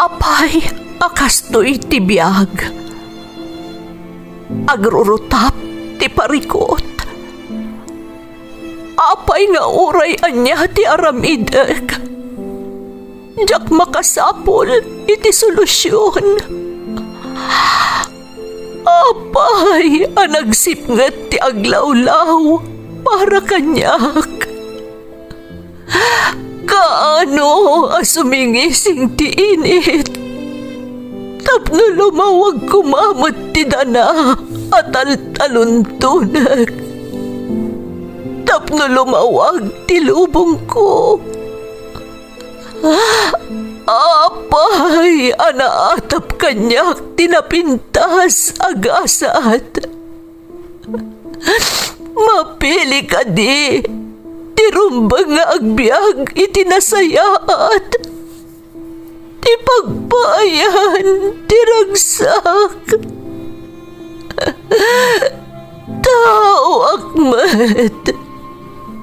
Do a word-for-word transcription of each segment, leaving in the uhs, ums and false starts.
Apay a kastoy ti biag? Agrurutap ti parikut. Apay nga uray ania ti aramidek, diak makasapul iti solusion. Apay a nagsipnget ti aglawlaw para kaniak? Kaano a sumingising ti init tapno lumawag koma met ti dana a taltaluntonek, tapno lumawag ti lubongko? Apay a naatap kaniak ti napintas a gasat? Mapili kadi ti rumbeng nga agbiag iti nasayaat, ti pagpaayan ti ragsak? Taoak met,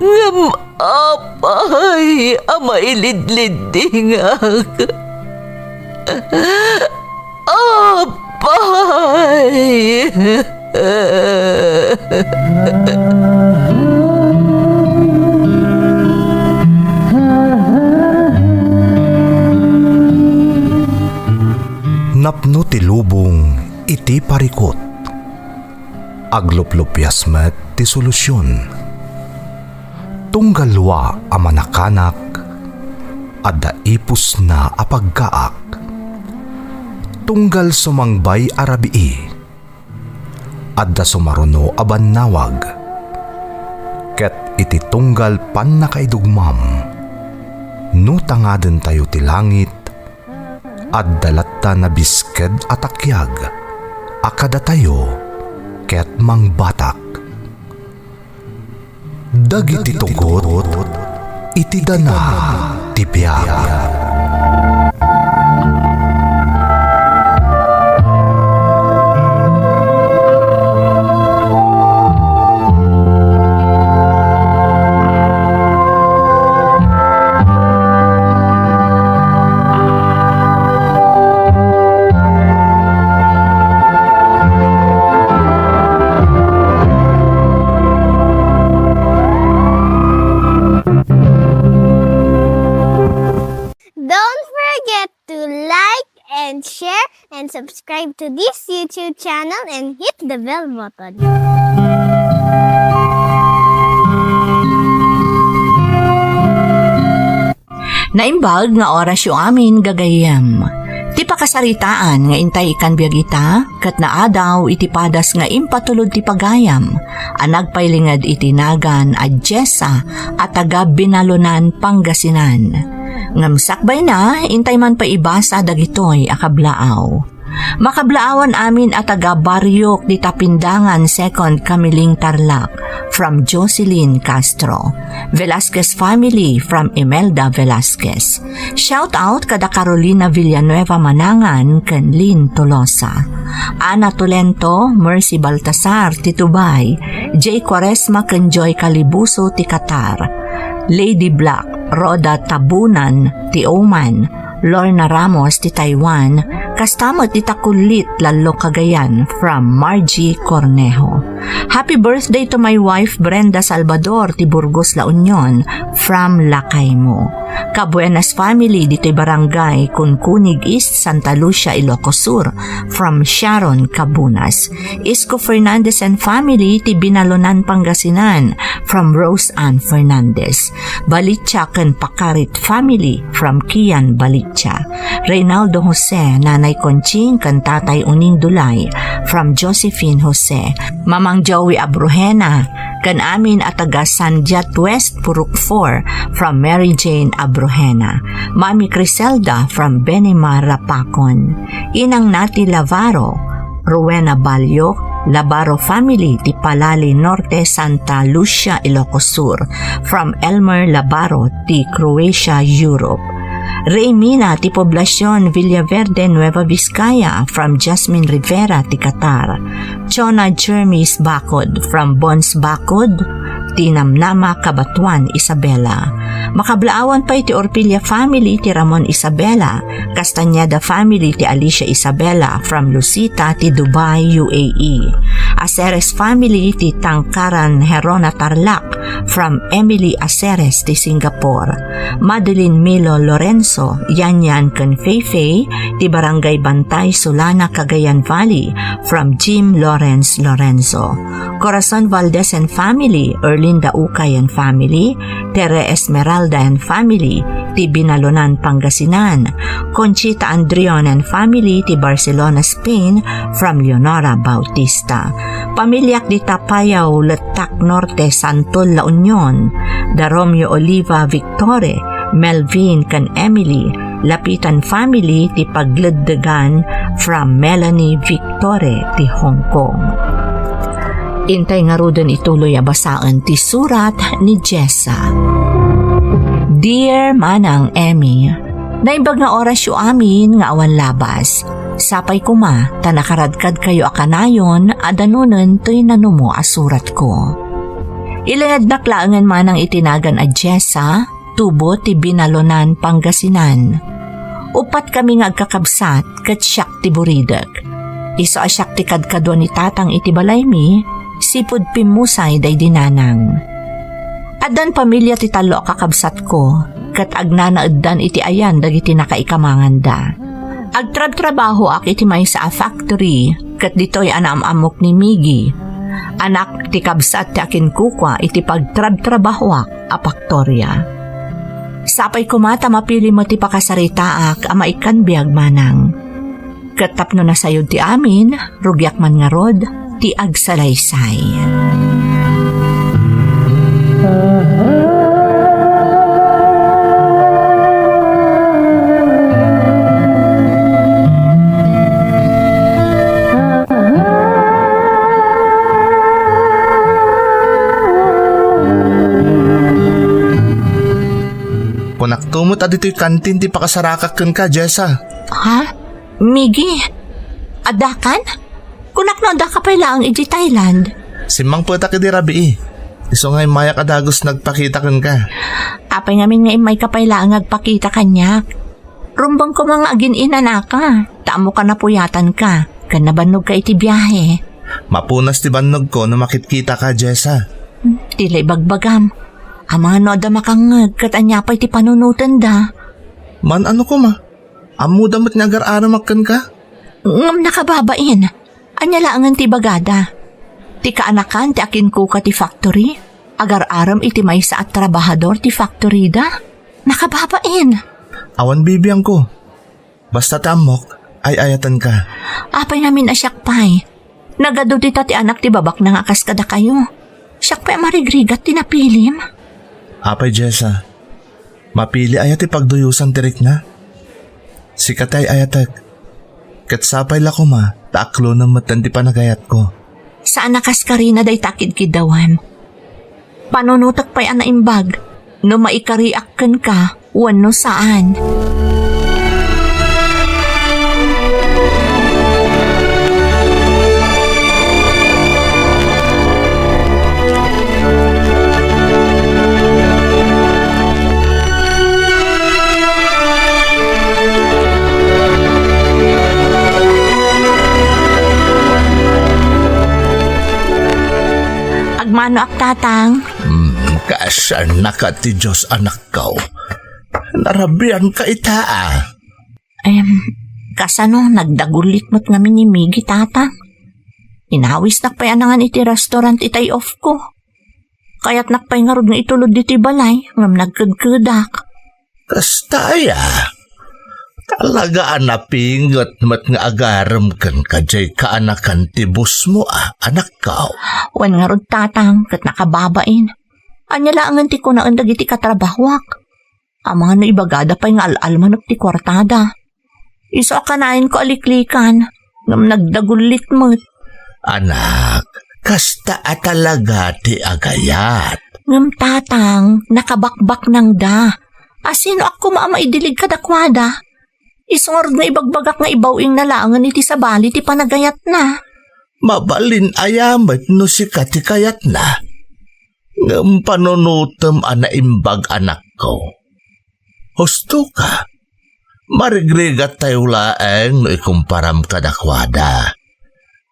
ngem apay a mailidliddingak? Apay! Napno ti lubong iti parikut. Agluplupias met ti solusion. Tunggal wa a manakanak, adda ipusna a paggaak. Tunggal sumangbay a rabii, adda sumaruno a bannawag. Ket iti tunggal pannakaidugmam, no tangadentayo ti langit, adda latta nabisked a takiag a kadatayo ket mangbatak. Dagiti tugot iti dana ti biag. Don't forget to like and share and subscribe to this YouTube channel and hit the bell button. Naimbag nga orasyo amin, gagayyem. Ti pakasaritaan nga intay ikan biag ita, ket naadaw iti padas nga impatulod ti pagayam a nagpailinged iti nagan a Jessa a taga Binalonan, Pangasinan. Ngem sakbayna, intay man pay ibasa dagitoy a kablaaw. Makablaawan amin a taga Barriok di Tapindangan, Second Camiling, Tarlac, from Jocelyn Castro. Velasquez family, from Imelda Velasquez. Shout out kada Carolina Villanueva Manangan ken Lynn Tolosa. Ana Tolento, Mercy Baltasar ti Tubay, Jay Quaresma ken Joy Calibuso ti Qatar, Lady Black, Rhoda Tabunan ti Oman, Lorna Ramos ti Taiwan, kasta met ita Kulit, Lalo, Cagayan, from Margie Cornejo. Happy birthday to my wife, Brenda Salvador ti Burgos, La Union, from Lakaymo. Kabuenas family ditoy barangay Kunkunig East, Santa Lucia, Ilocos Sur, from Sharon Cabunas. Isko Fernandez and family ti Binalonan, Pangasinan, from Rose Ann Fernandez. Balicha ken Pakarit family, from Kian Balicha. Reynaldo Jose, Nanay Conching ken Tatay Uning Dulay, from Josephine Jose. Mamang Joey Abrojena, ken amin a taga Sandiat West, Purok four, from Mary Jane Abrojena. Mami Criselda, from Benimar, Rapacon. Inang Nati Lavaro, Rowena Balyo, Labaro family ti Palali Norte, Santa Lucia, Ilocos Sur, from Elmer Labaro ti Croatia, Europe. Rey Mina ti Poblacion, Villaverde, Nueva Vizcaya, from Jasmine Rivera ti Qatar. Chona Jermis Bacod, from Bons Bacod, ti Namnama, Cabatuan, Isabela. Makablaawan pay ti Orpilla family ti Ramon Isabela, Castañeda family ti Alicia Isabela from Lucita ti Dubai, U A E. Aceres family ti Tangkaran Herona Tarlac from Emily Aceres ti Singapore. Madeline Milo Lorenzo, Yanyan ken Feifei ti Barangay Bantay, Solana, Cagayan Valley from Jim Lawrence Lorenzo. Corazon Valdez and family, Erlinda Ukay and family, Tere Esmeralda and family, ti Binalonan, Pangasinan, Conchita Andrion and family, ti Barcelona, Spain, from Leonora Bautista. Pamiliak di Tapayao, Letak Norte, Santol, La Union, da Romeo Oliva Victore, Melvin ken Emily, Lapitan family ti Pagleddegan from Melanie Victore ti Hong Kong. Intay ngaruden ituloy a basaen ti surat ni Jessa. Dear Manang Emmy, naimbag nga orasyo amin nga awan labas. Sapay koma ta nakaradkadkayo a kanayon a danunen toy nanumo a suratko. Ilayadnak laengen manang iti nagan a Jessa, tubo ti Binalonan, Pangasinan. Uppat kami nga agkakabsat ket siak ti buridek. Isu a siak ti kadkadua ni tatang iti balaymi, sipud pimmusay daydi nanang. Addan pamilia ti tallo a kakabsatko, ket agnanaeddan iti ayan dagiti nakaikamanganda. Agtrabtrabahoak iti maysa a factory, ket ditoy a naam-ammok ni Miggy. Anak ti kabsat ti akinkukua iti pagtrabtrabahoak a faktoria. Sapay koma ta mapili met ti pakasaritaak a maikkan biag manang. Ket tapno nasayod ti amin, rugiak man ngarud ti agsalaysay. Kunakto met a ditoy kantin ti pakasarakak kenka, Jessa. Ha? Miggy? Addakan? Kunak no addaka pay laeng idiay Thailand. Simmangpetak idi rabii. Isu nga immayak a dagus nagpakita kenka. Apay ngamin nga immayka pay laeng agpakita kaniak? Rumbeng koma nga agin-inanaka, ta ammok a napuyatanka, ken nabannogka iti biahe. Mapunas ti bannogko no makitkitaka, Jessa. Hmm, ti la ibagbagam. Amangan no adda makangngeg ket ania pay ti panunotenda? Man-ano koma? Ammoda met nga agar-aramak kenka? Ngem nakababain. Ania laengen ti ibagada? Ti kaanakan ti akinkuka ti factory? Agar-arem iti maysa a trabahador ti factoryda? Nakababain. Awan bibiangko. Basta ti ammok, ay-ayatenka. Apay ngamin a siak pay? Nagadu dita ti anak ti babakna nga kas kadakayo. Siak pay a marigrigat ti napilim. Apay, Jessa, mapili aya ti pagduyosan ti rikna? Sika ti ay-ayatek. Ket sapay la koma ta aklonem metten ti panagayatko. Saan a kas karina dayta a kidkiddawem. Panunotek pay a naimbag no maikariak kenka wenno saan. Agmanoak, Tatang. Hmm, kaasannaka ti Dios, anakko. Narabianka ita, a. Em, kasano, nagdagullit met ngamin ni Miggy, Tatang. Inawisnak pay a nangan iti restaurant itay off ko. Kayatnak pay ngarud nga itulod ditoy balay, ngem nagkedkedak. Kasta aya? Talaga a napinget met nga agarem kenka diay kaanakan ti boss mo, a, anakko. Wen ngarud, Tatang, ket nakababain. Ania laengen ti kunaen dagiti katrabahoak? Amangan no ibagada pay nga al-almanek ti kuartada. Isu a kanayon ko a liklikan, ngem nagdagullit met. Anak, kasta a talaga ti agayat. Ngem, Tatang, nakabakbaknangda. Asinoak koma a maidilig kadakuada? Isu ngarud nga ibagbagak nga ibaw-ingna laengen iti sabali ti panagayatna. Mabalin aya met no sika ti kayatna? Ngem panunotem a naimbag, anakko. Husto ka. Marigrigat tayo laeng no ikumparam kadakuada.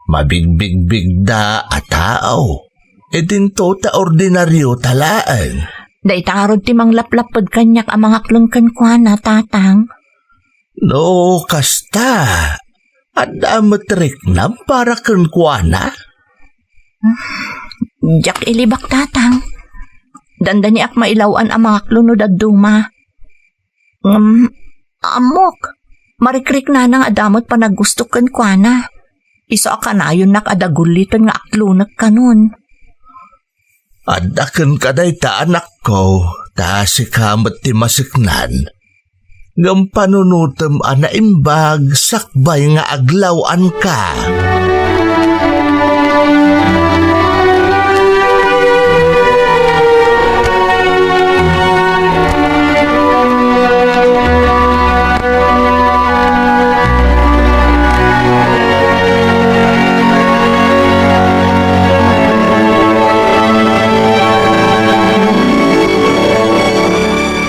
Mabigbigbigda a tao. Idinto ta ordinaryo ta laeng. Dayta ngarud ti manglaplapped kaniak a mangaklon kenkuana, Tatang. No kasta, adda met riknam para kenkuana? Diak ilibak, Tatang. Dandaniak mailaw-an a mangaklon no dadduma. Ngem, ammok, marikriknana nga adda met panaggusto kenkuana. Isu a kanayonnak a dagulliten nga aklonek kanon. Adda kenka dayta, anakko, ta sika met ti masiknan. Ngem panunotem a naimbag sakbay nga aglaw-anka.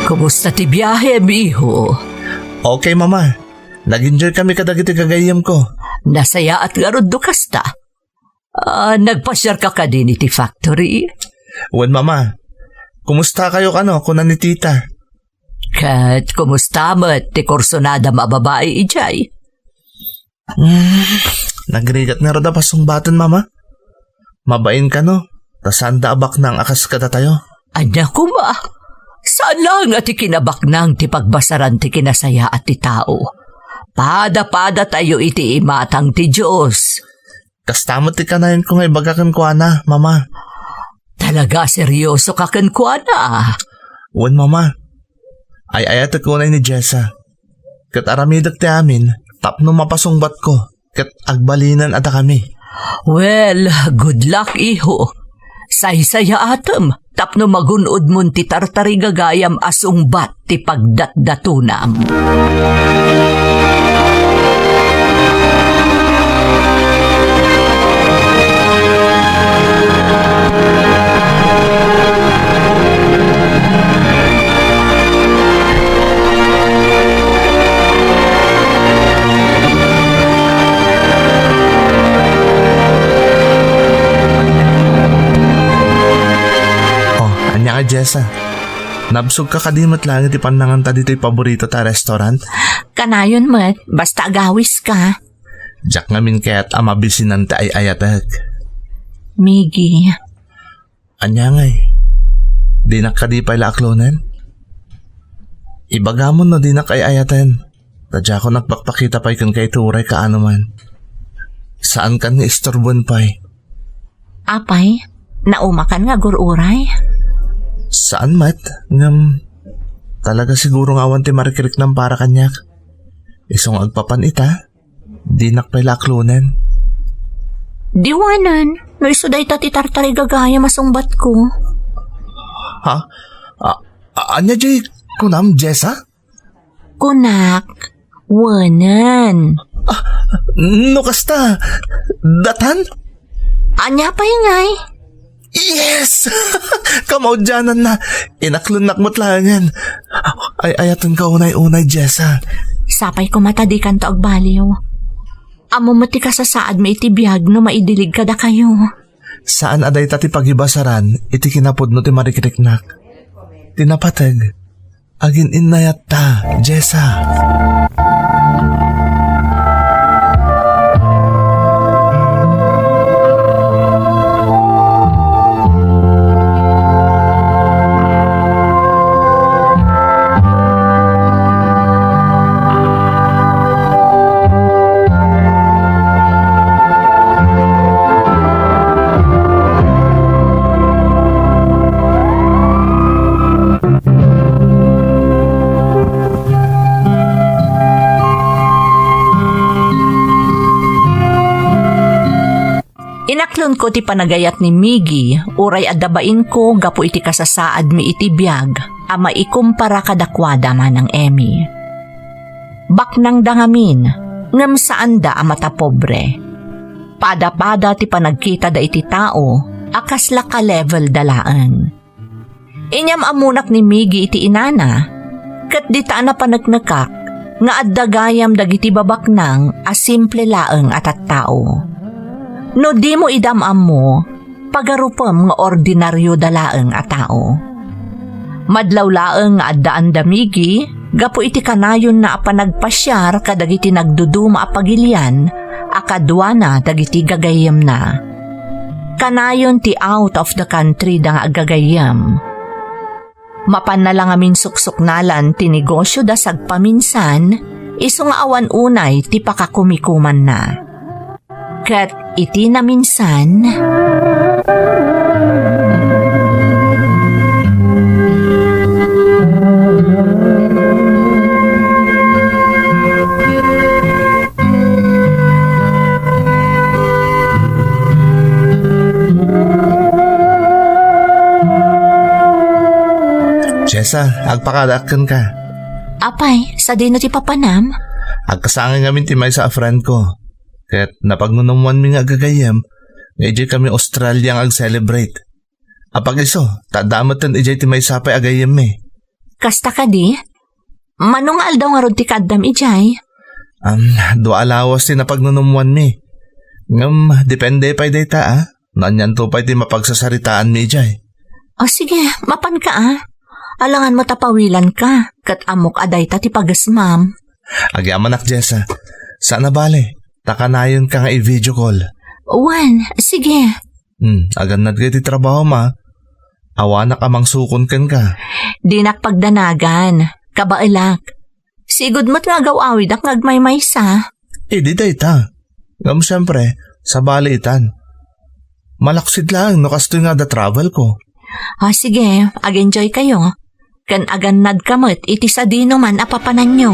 Kumusta ti biahem, iho? Okay, Mama. Nag-enjoy kami kadagiti gagayyemko. Nasayaat ngarud no kasta. Ah, nagpasiarka kadin iti factory? Wen, Mama. Kumusta kayo kano, kuna ni Tita? Ket kumusta met ti kursunadam a babai idiay? Hmm, nagrigat ngarud a pasungbaten, Mama. Mabain kano, ta saanda a baknang a kas kadatayo. Ania koma? Saan laeng a ti kinabaknang ti pagbasaran ti kinasayaat ti tao. Pada-padatayo iti imatang ti Dios. Kasta met ti kanayonko nga ibaga kenkuana, Mama. Talaga seryoso ka kenkuana? Wen, Mama. Ay-ayatek unay ni Jessa. Ket aramidek ti amin tapno mapasungbatko ket agbalinen a dakami. Well, good luck, iho. Saysayaatem tapno magun-odmon ti tartarigagayam a sungbat ti pagdatdatonam. Oh, ania nga, Jessa? Nabsogka kadi met laeng iti pannanganta ditoy paboritota a restaurant? Kanayon met, basta agawiska. Diak ngamin kayat a mabisinan ti ay-ayatek. Miggy. Ania ngay? Dinak kadi pay la aklonen? Ibagamon no dinak ay-ayaten. Ta diakon agpakpakita pay kenka iti uray kaano man. Saankan nga isturbuen pay. Apay, naumakan nga agur-uray? Saan met, ngem talaga siguro nga awan ti marikriknam para kaniak. Isu nga agpapan ita, dinak pay la aklonen. Diwanen, no isu dayta ti tartarigagayam a sungbatko. Ha? A-, a-, ania diay kunam, Jessa? Kunak, wenen. Ah, no kasta, datan? Ania pay ngay? Yes! Kamaudiananna, inaklonnak met laengen. Ay-ayatenka unay-unay, Jessa. Sapay koma ta dikanto agbaliw. Ammom met ti kasasaadmi iti biag no maidilig kadakayo. Saan a dayta ti pagibasaran iti kinapudno ti marikriknak. Ti napateg, agin-innayatta, Jessa. Inaklonko ti panagayat ni Miggy, uray adda bainko gapu iti kasasaadmi iti biag a maikumpara kadakuada, Manang Emmy. Baknangda ngamin, ngem saanda a matapobre. Pada-pada ti panagkitada iti tao, a kasla ka-level da laeng. Inyam-ammonak ni Miggy iti inana, ket dita a napaneknekak nga adda gayam dagiti babaknang a simple laeng a tattao. No dimo ida am-ammo, pagarupem nga ordinario da laeng a tao. Madlaw laeng nga addaan da Miggy gapu iti kanayonna a panagpasiar kadagiti nagduduma a pagilian a kaduana dagiti gagayyemna. Kanayon ti out of the country da nga agagayyem. Mapanna la ngamin suksuknalan ti negosio da sagpaminsan, isu nga awan unay ti pakakumikumanna. Ket iti naminsan, Jessa, agpakadaak kenka. Apay, sadino ti papanam? Agkasangay ngamin ti maysa a friend ko. Ket napagnunummoanmi nga agagayyem, nga idiay kami Australia nga ag-celebrate. Apag-isu, ta adda metten idiay ti maysa pay a gayyemmi. Kasta kadi? Mano nga aldaw ngarud ti kaaddam idiay? Am, dua a lawas ti napagnunummoanmi. Ngem, depende pay dayta, a. No anianto pay ti mapagsasaritaanmi idiay. O sige, mapanka, a. Alangan mo ta pawilanka, ket ammok a dayta ti pagesmam. Agyamanak, Jessa. Saan a bale, ta kanayonka nga i-video call. Wen, sige. Hmm, agannad ka iti trabahom, a. Awanak a mangsukon kenka. Dinak pagdanagan. Kabaelak. Sigud met nga agaw-awidak nga agmaymaysa. Idi dayta. Ngem siempre, sabali itan. Malaksid laeng no kastoy nga adda travel ko. Ah, sige, ag-enjoy kayo. Ken agannadka met iti sadino man a papananyo.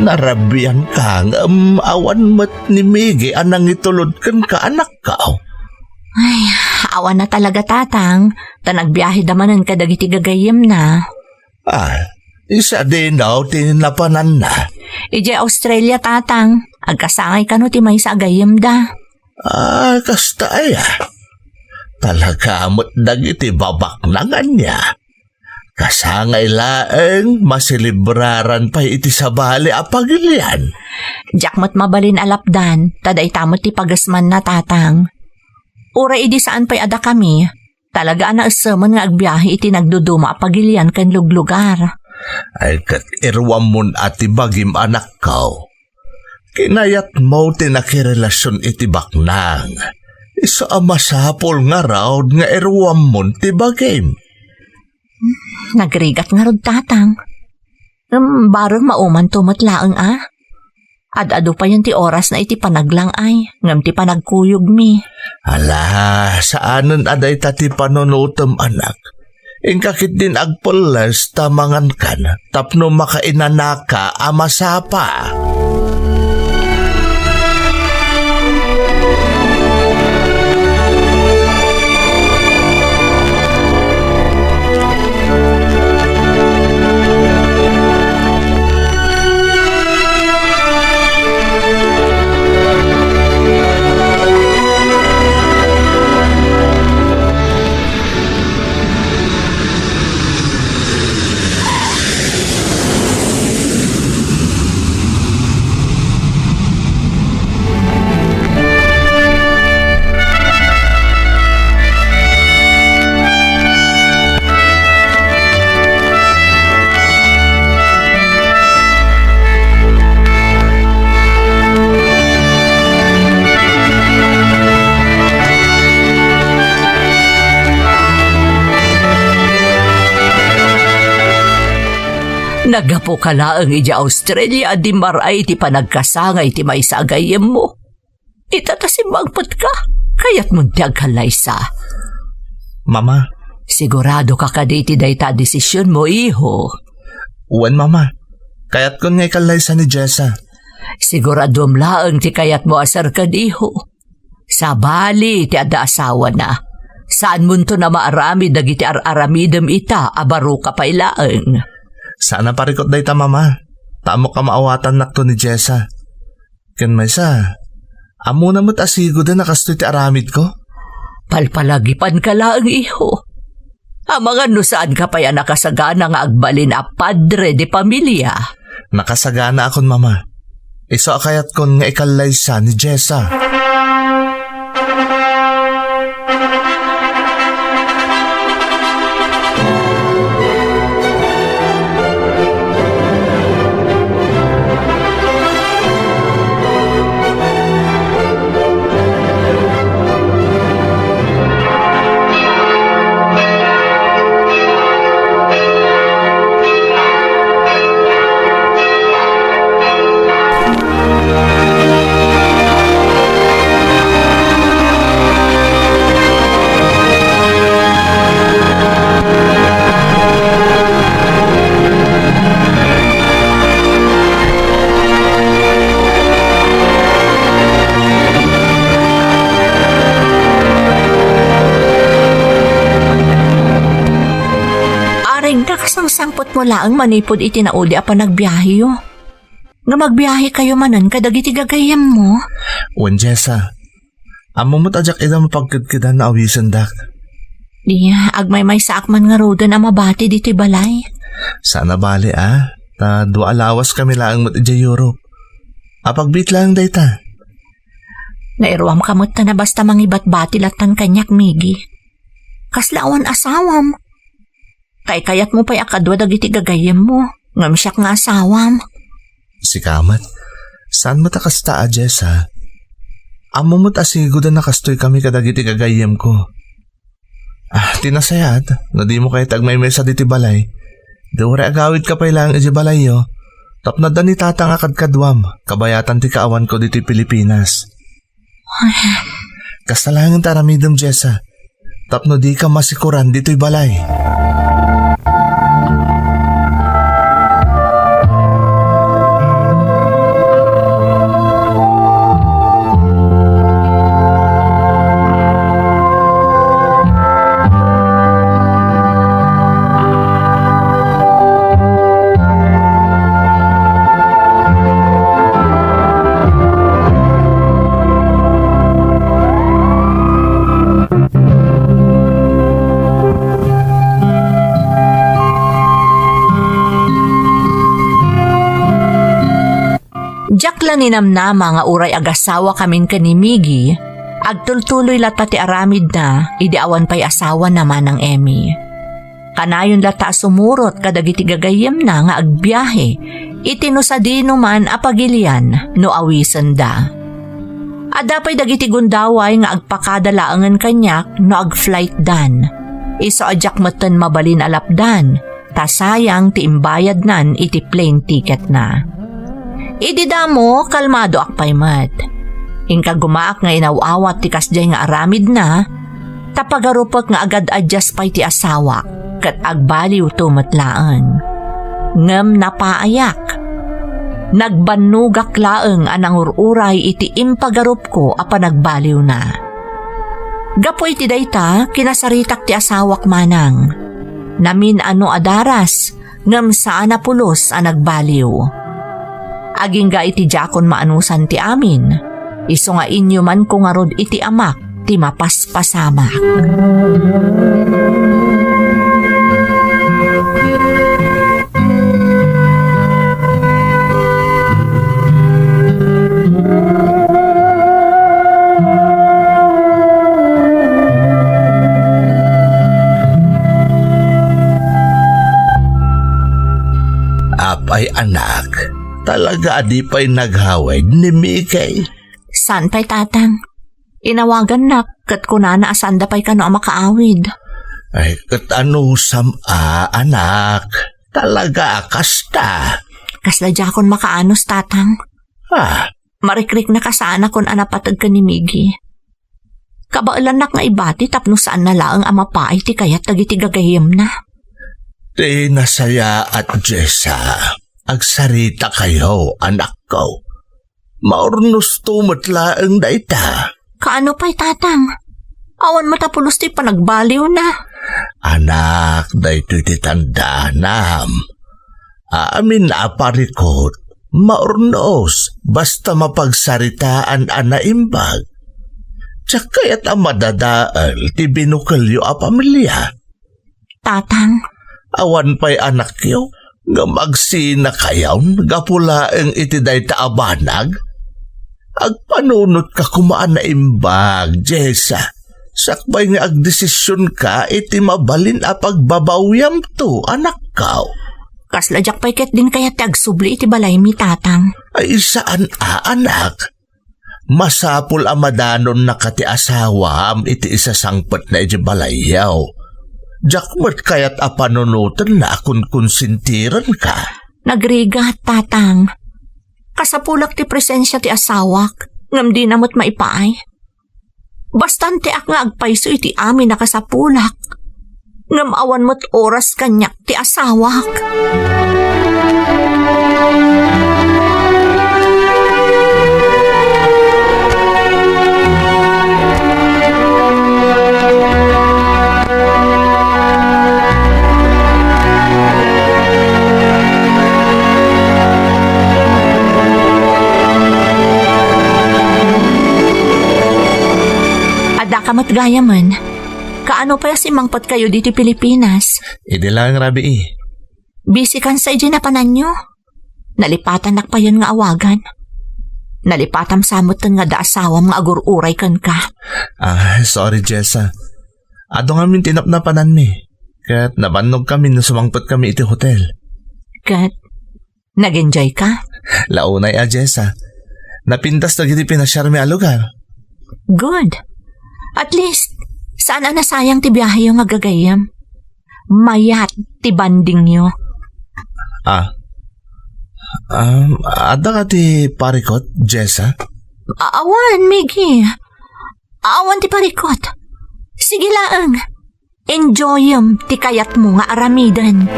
Narabian ka ngem awan met ni Miggy a nangitulod kenka, anakko. Ay, awan na talaga, Tatang. Ta nagbiaheda manen kadagiti gagayyemna. Ah, sadino ti napananna? Idiay Australia, Tatang. Agkasangay kano ti maysa a gayyemda. Ah, kasta aya. Talaga met dagiti babaknang ania. Kasangay laeng maselebraran pay iti sabali a pagilian. Diak met mabalin a lapdan, ta dayta met ti pagesmanna, Tatang. Uray idi saan pay a dakami, talaga a naesemen nga agbiahe iti nagduduma a pagilian ken luglugar. Ay, ket iruammon a ti bagim, anakko. Kinayatmo ti nakirelasion iti baknang. Isu a masapul ngarud nga iruammon ti bagim. Nagrigat ngarud, Tatang. Ngem bareng maumanto met laeng a. Ad-adu payen ti orasna iti panaglang-ay, ngem ti panagkuyogmi. Ala, saanen a dayta ti panunotem, anak. Inka ketdin agpelles ta mangankan tapno makainanaka a masapa. Naggapuka laeng idiay Australia a di mar-ay ti panagkasangay ti maysa a gayyemmo. Ita ta simmangpetka, kayatmon ti agkallaysa. Mama. Siguradoka kadi iti dayta a desisionmo, iho? Wen, Mama. Kayatkon nga ikallaysa ni Jessa. Siguraduem laeng ti kayatmo a serken, iho. Sabali ti adda asawana. Saanmonton a maaramid dagiti ar-aramidem ita a baroka pay laeng. Saan a parikut dayta, Mama. Ta ammok a maawatannakto ni Jessa. Ken maysa, ammona met a sigoden a kastoy ti aramidko? Palpalagipanka laeng, iho. Amangan no saanka pay a nakasagana nga agbalin a padre de pamilia. Nakasaganaakon, Mama. Isu a kayatkon nga ikallaysa ni Jessa. Aring, nakasangsangpetmo laeng manipud iti naudi a panagbiaheyo. Nga magbiahekayo manen kadagiti gagayyemmo? Wen, Jessa. Ammom met a diak ida mapagkedkedan no awisendak. Di, agmaymaysaak man ngaruden a mabati ditoy balay. Saan a bale, a? Ta dua a lawaskami laeng met idiay Europe. Apagbiit laeng dayta. Nairuamka met ta na basta mangibatbati lattan kaniak, Miggy. Kasla awan asawam. Kaykayatmo pay a kadua dagiti gagayyemmo, ngem siak nga asawam. Sika met. Saan met a kasta a, Jessa? Ammom met a sigoden a kastoykami kadagiti gagayyemko. Ah, ti nasayaat, no dimo kayat agmaymaysa ditoy balay, di uray agawidka pay laeng idiay balayyo, tapno adda ni Tatang a kadkaduam, kabayatan ti kaawanko ditoy Pilipinas. Kasta laengen ti aramidem, Jessa, tapno dika masikoran ditoy balay. Diak la ninamnama nga uray agasawakamin ken ni Miggy, agtultuloy latta ti aramidna idi awan pay asawana, Manang Emmy. Kanayon latta a sumurot kadagiti gagayyemna nga agbiahe iti no sadino man a pagilian no awisenda. Adda pay dagiti gundaway nga agpakada laengen kaniak no agflightdan. Isu a diak metten mabalin a lapdan, ta sayang ti imbayadnan iti plane ticketna. Idi damo, kalmadoak pay met. Inka gumaak nga inaw-awat ti kasdiay nga aramidna, ta pagarupek nga agad-addas pay ti asawak, ket agbaliwto met laeng. Ngem napaayak. Nagbannogak laeng a nangur-uray iti impagarupko a panagbaliwna. Gapu iti dayta, kinasaritak ti asawak manang. Namin-ano a daras, ngem saan a pulos a nagbaliw. Agingga iti diakon maanusan ti amin, isu nga inyumanko ngarud iti amak ti mapaspasamak. Apay, anak, talaga a di pay naghawid ni Mikey? Saan pay, Tatang. Inawagannak ket kunana a saanda pay kano a makaawid. Ay, ket anusam a, anak? Talaga a kasta? Kasla diakon makaanus, Tatang. Ah, Marikriknak a saanakon a napateg ken ni Miggy. Kabaelannak nga ibati tapno saanna laeng a mapaay ti kayat dagiti gagayyemna. Ti nasayaat, Jessa, agsaritakayo, anakko. Maurnosto met laeng dayta. Kaano pay, Tatang? Awan met a pulos ti panagbaliwna. Anak, daytoy ti tandaanam. Amin a parikut, maurnos, basta mapagsaritaan a naimbag. Diak kayat a madadael ti binukelyo a pamilia. Tatang. Awan pay anakyo, ngem agsinakayon gapu laeng iti dayta a banag? Agpanunotka koma a naimbag, Jessa. Sakbay nga agdesisionka iti mabalin a pagbabawyamto, anakko. Kasla diak pay ketdin kayat ti agsubli iti balaymi, Tatang. Ay, saan a, anak. Masapul a madanonnaka ti asawam iti isasangpetna iti balayyo. Diak met kayat a panunotenna a kunkonsentirenka. Nagrigat, Tatang. Kasapulak ti presensia ti asawak, ngem dina met maipaay. Bastanteak nga agpayso iti amin a kasapulak, ngem awan met oras kaniak ti asawak. Addaka met gayamen. Kaano pay a simmangpetkayo ditoy Pilipinas? Idi laeng rabii. Busy kan sa idiay napananyo? Nalipatannak payen nga awagan. Nalipatam sa metten nga adda asawam nga agur-uray kenka. Ah, sorry, Jessa. Adu ngamin ti napnapananmi. Ket nabannogkami no sumangpetkami iti hotel. Ket nag-enjoyka? Launay a, Jessa. Napintas dagiti pinasiarmi a lugar. Good. At least, saan a nasayang ti biaheyo nga gagayyem. Mayat ti bandingyo. Ah. Um, adda ka ti parikot, Jessa? A-, awan, Miggy. Awan ti parikot. Sige laeng. Enjoyem ti kayatmo nga aramiden.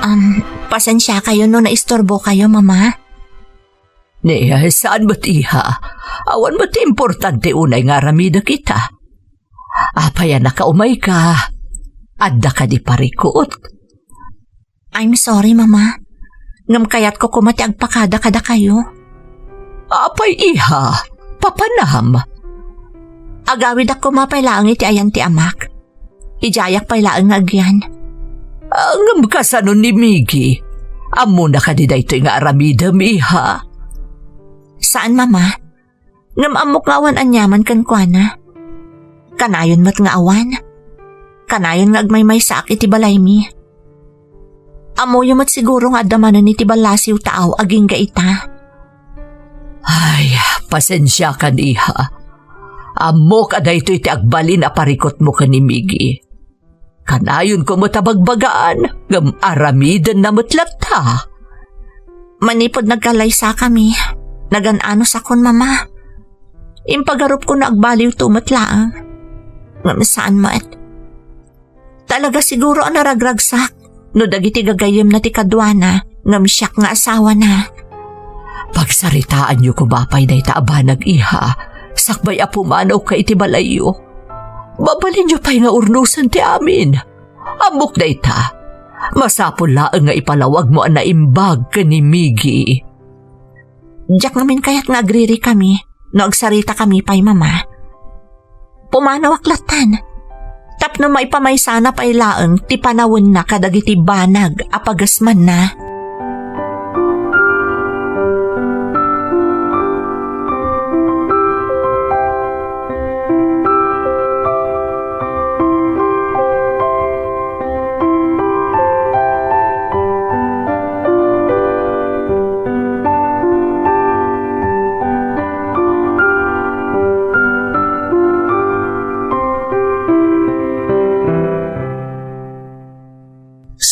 Um, pasensiakayo no naisturbokayo, Mama. Ni, saan met, iha? Awan met ti importante unay nga aramidek ita. Apay a nakaumayka? Adda kadi parikut? I'm sorry, Mama. Ngem kayatko koma ti agpakada kadakayo. Apay, iha? Papanam? Agawidak koma pay laeng iti ayan ti amak. Idiayak pay laeng nga agyan. Ah, ngem kasano ni Miggy? Ammona kadi daytoy nga aramidem, iha? Saan, Mama. Ngem ammok nga awan aniaman kenkuana. Kanayon met nga awan. Kanayon nga agmaymaysaak iti balaymi. Ammoyo met siguro nga adda manen iti ballasiw taaw agingga ita. Ay, pasensiakan, iha. Ammok a daytoy ti agbalin a parikutmo ken ni Miggy. Kanayonko met a bagbagaan, ngem aramidenna met latta. Manipud nagkallaysakami, nagan-anusakon, Mama. Impagarupko no agbaliwto met laeng. Ngem saan met. Talaga siguro a naragragsak no dagiti gagayyemna ti kaduana ngem siak nga asawana. Pagsaritaanyo koma pay dayta a banag, iha, sakbay a pumanawka iti balayyo. Mabalinyo pay nga urnosen ti amin. Ammok dayta. Masapul laeng nga ipalawagmo a naimbag ken ni Miggy. Diak ngamin kayat nga agririkami no agsaritakami pay, Mama. Pumanawak lattan. Tapno maipamaysana pay laeng ti panawenna kadagiti banag a pagasmanna.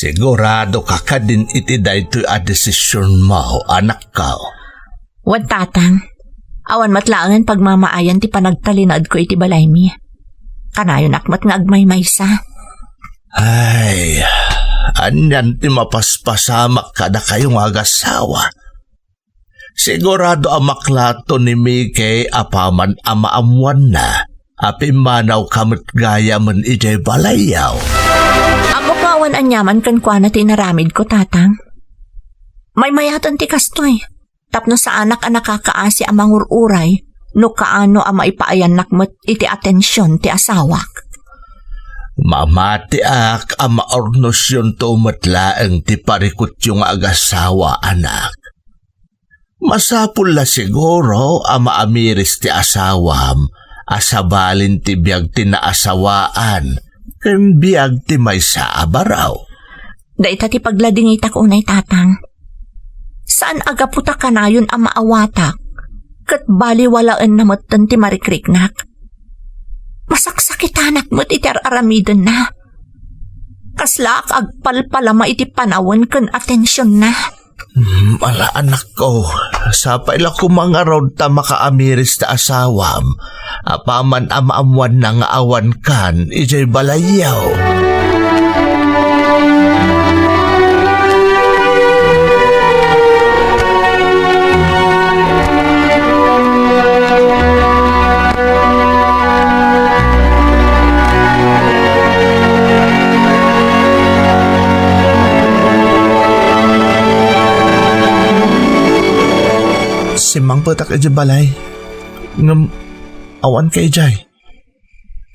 Sigurado ka kadin iti daytoy a desisionmo, anakko? Wen, Tatang. Awan met laengen pagmamaayan ti panagtalinaedko iti balaymi. Kanayonak met nga agmaymaysa. Ay, anian ti mapaspasamak kadakayo nga agasawa? Sigurado a maklato ni Miguel apaman a maammoanna a pimmanawka met gayamen idiay balayyo. Ammok nga awan aniaman kenkuana ti inaramidko, Tatang. Maymayaten ti kastoy, tapno saanak a nakakaasi a mangur-uray no kaano a maipaayannak met iti atension ti asawak. Mamatiak a maurnosyonto met laeng ti parikutyo nga agasawa, anak. Masapul la siguro a maamiris ti asawam a sabalin ti biag ti naasawaan ken biag ti maysa a baro. Dayta ti pagladingitak unay, Tatang. Saan a gapu ta kanayon a maawatak, ket baliwalaenna metten ti marikriknak. Masaksakitanak met iti ar-aramidenna. Kaslaak agpalpalama iti panawen ken atensionna. Hmm, ala, anakko, sapay la koma ngarud ta makaamiris ta asawam, apaman a maammoanna nga awankan idiay balayyo. Simmangpetak idiay balay. Ngem awanka idiay.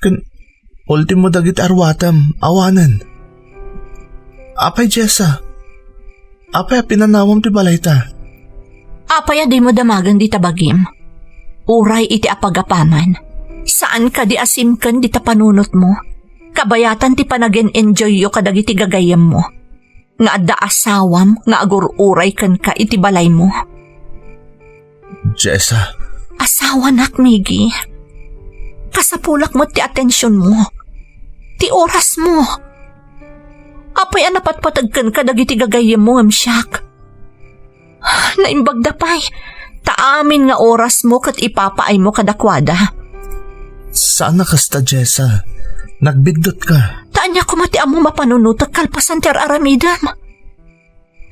Ken ultimo dagiti arwatem, awanen. Apay, Jessa? Apay a pinanawam ti balayta? Apay a dimo damagen dita bagim? Uray iti apagapaman, saan kadi a simken dita panunotmo? Kabayatan ti panagen-enjoyyo kadagiti gagayyemmo nga adda asawam nga agur-uray kenka iti balaymo. Jessa. Asawanak, Miggy. Kasapulak met ti atensionmo, ti orasmo. Apay a napatpateg kenka dagiti gagayyemmo ngem siak? Naimbagda pay, ta amin nga orasmo ket ipapaaymo kadakuada. Saan a kasta, Jessa. Nagbiddutka. Ta ania koma ti ammom a panunotek kalpasan ti ar-aramidem?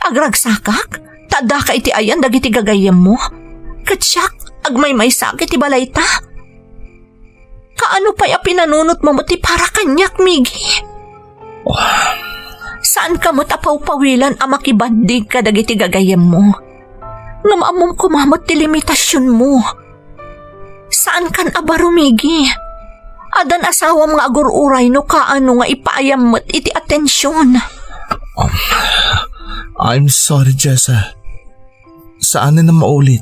Agragsakak, ta addaka iti ayan dagiti gagayyemmo. Ket siak, agmaymaysaak iti balayta. Kaano pay a pinanunotmo met ti para kaniak, Miggy? Saanka met a pawpawilan a makibandig kadagiti gagayyemmo. Ngem ammom koma met ti limitasionmo. Saankan a baro, Miggy. Addan asawam nga agur-uray no kaano nga ipaayam met iti atension. Um, I'm sorry, Jessa. Saanen a maulit.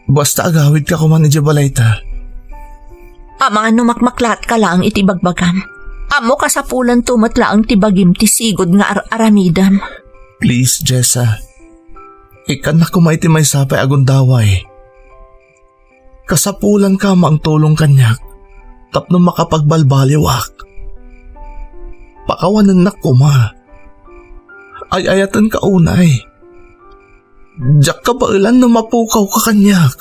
Basta agawidka koman idiay balayta. Amangan no makmaklaatka laeng iti ibagbagam. Ammok a sapulanto met laeng ti bagim ti sigud nga ar-aramidem. Please, Jessa. Ikkannak koma iti maysa pay a gundaway. Kasapulanka a mangtulong kaniak tapno makapagbalbaliwak. Pakawanennak koma. Ay-ayatenka unay. Diak kabaelan no mapukawka kaniak.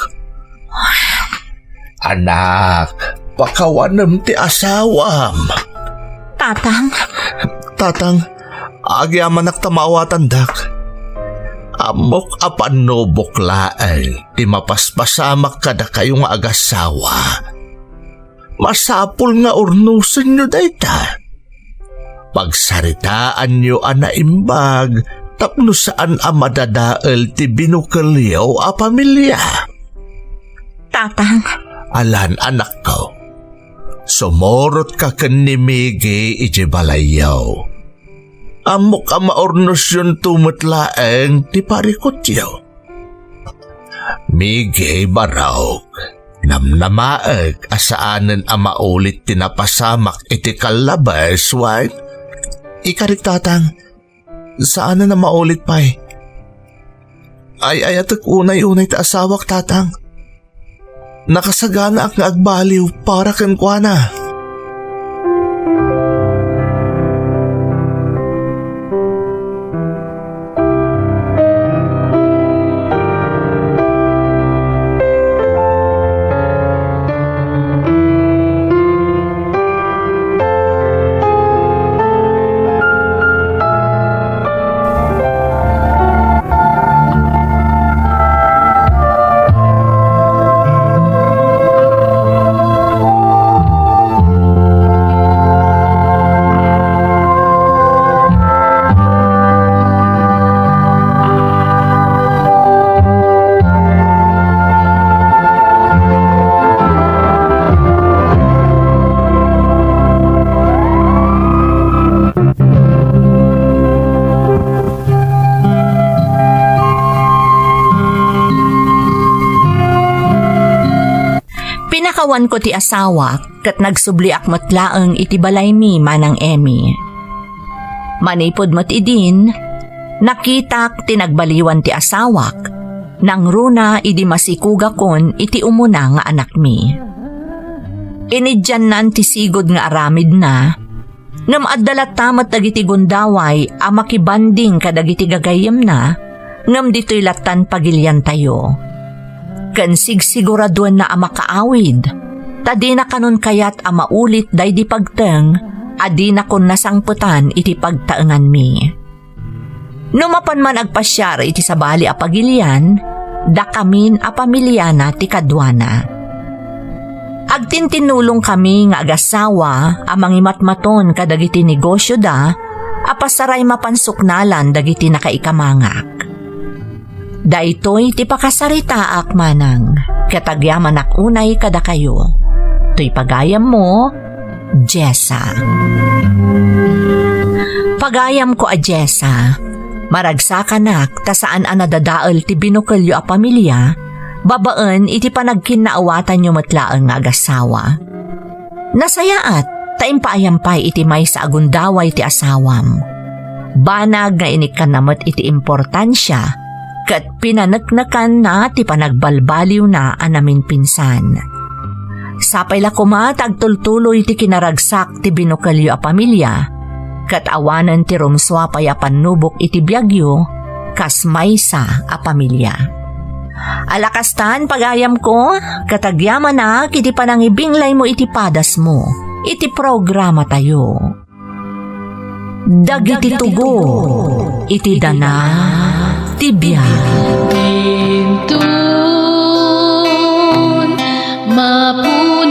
Anak, pakawanem ti asawam. Tatang. Tatang, agyamanak ta maawatandak. Ammok a pannubok laeng ti mapaspasamak kadakayo nga agasawa. Masapul nga urnosenyo dayta. Pagsaritaanyo a naimbag tapno saan a madadael ti binukelyo a pamilia. Tatang. Alan, anakko. Sumurotka ken ni Miggy idiay balayyo. Ammok a maurnosyonto met laeng ti parikutyo. Miggy, barok, namnamaek a saanen a maulit ti napasamak iti kallabes, wen? Ikarik, Tatang, saanen a maulit pay. Ay-ayatek unay-unay ti asawak, Tatang. Nakasaganaak nga agbaliw para kenkuana. Naawanko ti asawak ket nagsubliak met laeng iti balaymi, Manang Emmy. Manipud met idin, nakitak ti nagbaliwan ti asawak, nangruna idi masikugakon iti umuna nga anakmi. Iniddiannan ti sigud nga aramidna, ngem adda latta met dagiti gundaway a makibanding kadagiti gagayyemna, ngem ditoy lattan pagiliantayo. Ken sigsiguraduenna a makaawid, ta dina kanon kayat a maulit daydi pagteng a dinakon nasangpetan iti pagtaenganmi. No mapan man agpasiar iti sabali a pagilian, dakamin a pamiliana ti kaduana. Agtintinnulongkami nga agasawa a mangimatmaton kadagiti negosioda a pasaray mapan suknalan dagiti nakaikamangak. Daytoy ti pakasaritaak, Manang, ket agyamanak unay kadakayo. Toy pagayammo, Jessa. Pagayamko a Jessa, maragsakanak ta saan a nadadael ti binukelyo a pamilia babaen iti panagkinnaawatanyo met laeng nga agasawa. Nasayaat ta impaayam pay iti maysa a gundaway ti asawam. Banag nga inikkanna met iti importansia ket pinaneknekanna ti panagbalbaliwna a naminpinsan. Sapay la koma ta agtultuloy ti kinaragsak ti binukelyo a pamilia, ket awanen ti rumsua pay a pannubok iti biagyo kas maysa a pamilia. Ala kastan, pagayamko, ket agyamanak iti panangibinglaymo iti padasmo iti programatayo. Dagiti tugot iti dana ti biag. Intun mapu-